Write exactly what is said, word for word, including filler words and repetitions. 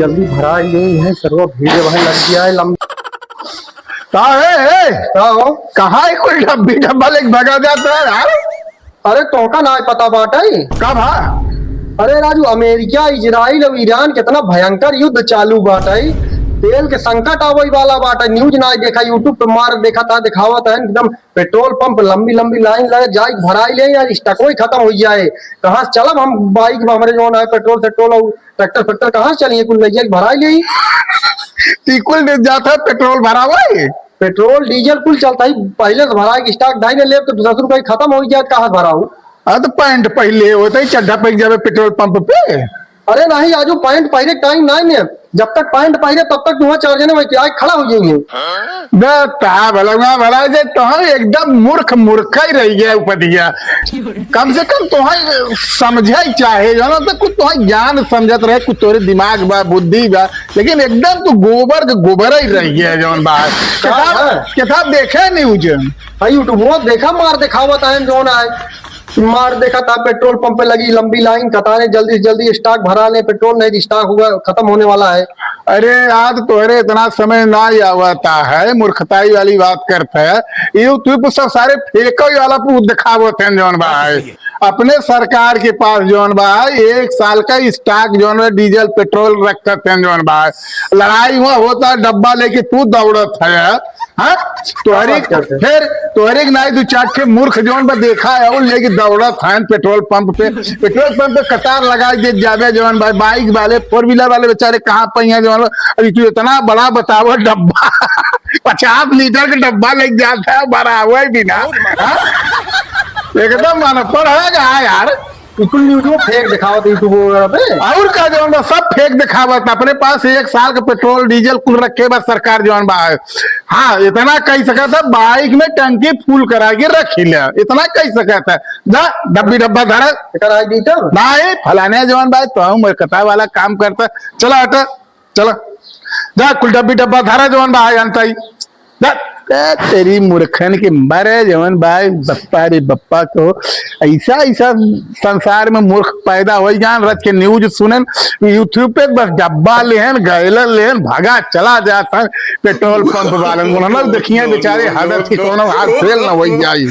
जल्दी भरा ही नहीं है, सर्व भीड़ वहाँ लग गया है लंबी। का है, है? का हो? कहाँ है कोई डब्बी डब्बा लेके भगा जाता है यार? अरे तोहका ना पता बाटे? का भा? अरे राजू, अमेरिका, इजराइल और ईरान कितना भयंकर युद्ध चालू बाटे। तेल के संकट आवै वाला बाटे। न्यूज ना देखा, YouTube पे मार देखा था, दिखावत है एकदम पेट्रोल पंप लंबी लंबी लाइन लगे, जाए भराई ले यार, स्टॉक ही खत्म हो जाए। कहाँ से चलब हम बाइक में, हमरे जौन है पेट्रोल सेट्रोल और ट्रैक्टर फैक्टर कहाँ से चलिए, कुल ले जाए भराई ले। ई कुल ले जाता है पेट्रोल भरावे? पेट्रोल डीजल कुल चलता ही, पहले से भरा के स्टॉक ढाई ने लेब तो दस रुपये खत्म हो जाए, कहाँ से भराऊ? हाँ, तो पैंट पहले होता ही, चड्ढा पहन जावे पेट्रोल पंप पे। अरे नहीं, आजू पैंट पहरे के टाइम नहीं ने, जब तक पैंट पहरे तब तक तुहां चार जने वहीं आके खड़ा हो जाएंगे। बे, ता भला ना भला जे, तो हम एकदम मूर्ख मूर्ख ही रह गया उपदिया। कम से कम तो समझे चाहे, जानो तो कुछ तो ज्ञान समझत रहे, कुछ तोरे दिमाग बा, बुद्धि बा, लेकिन एकदम तू गोबर के गोबर ही रह गया जौन बा। का किताब, बा? किताब देखे न्यूज। हाँ, YouTube वो देखा, मार दिखावत है जौन आए। मार देखा था, पेट्रोल पंप पे लगी लंबी लाइन, कतारें, जल्दी से जल्दी स्टॉक भरा लें, पेट्रोल नहीं तो स्टॉक हुआ, खत्म होने वाला है। अरे यार, तोहरे इतना समय ना आवता है, मूर्खताई वाली बात करता है। YouTube पर सब सारे फेंको वाला पूत दिखावत हैं जौन बा है। अपने सरकार के पास जौन बा है, एक साल का स्टॉक जौन बा, डीजल पेट्रोल रखत हैं जौन बा है। लड़ाई हुआ होता है, डब्बा लेके तू दौड़त है। हाँ? तोहरे का बात करते हैं? फिर तोहरे के नाई दू चार ठे मूर्ख जौन बा देखा है, वो लेके दौड़त हैं पेट्रोल पंप पे। पेट्रोल पंप पे कतार लगाई दे जावे जौन भाई, बाइक वाले, फोर व्हीलर वाले बेचारे कहाँ पे हैं जौन बा? अभी तू इतना बड़ा बतावो डब्बा, पचास लीटर के डब्बा लेके जाता है, भरावे भी ना। हाँ? एकदम मन पड़ है यार। ई कुल न्यूज वो फेंक दिखावत YouTube वगैरह पे। और का जौन बा, सब फेंक दिखावत। अपने पास एक साल का पेट्रोल डीजल कुल रखे बा सरकार जौन बा। हाँ, इतना कह सकत है, बाइक में टंकी फुल करा के रखी ले, इतना कह सकत है। जा, डब्बी डब्बा धरा। एकर आई दी तब? नहीं, फलाने जौन बा, तो हम कथा वाला काम करता। चला हट, चला। जा, कुल डब्बी डब्बा धरा जौन बा, जानता ही। जा, ए, तेरी मूर्खन के मरे जवन भाई, बप्पा रे बप्पा को। ऐसा, ऐसा संसार में मूर्ख पैदा हो जान, रच के न्यूज सुनन, YouTube पे बस डब्बा लेहन, गैलन लेहन, भागा चला जात है पेट्रोल पंप वालन। उन्होंने देखिए बेचारे हालत की कोनो हाथ फेल न हो जाई।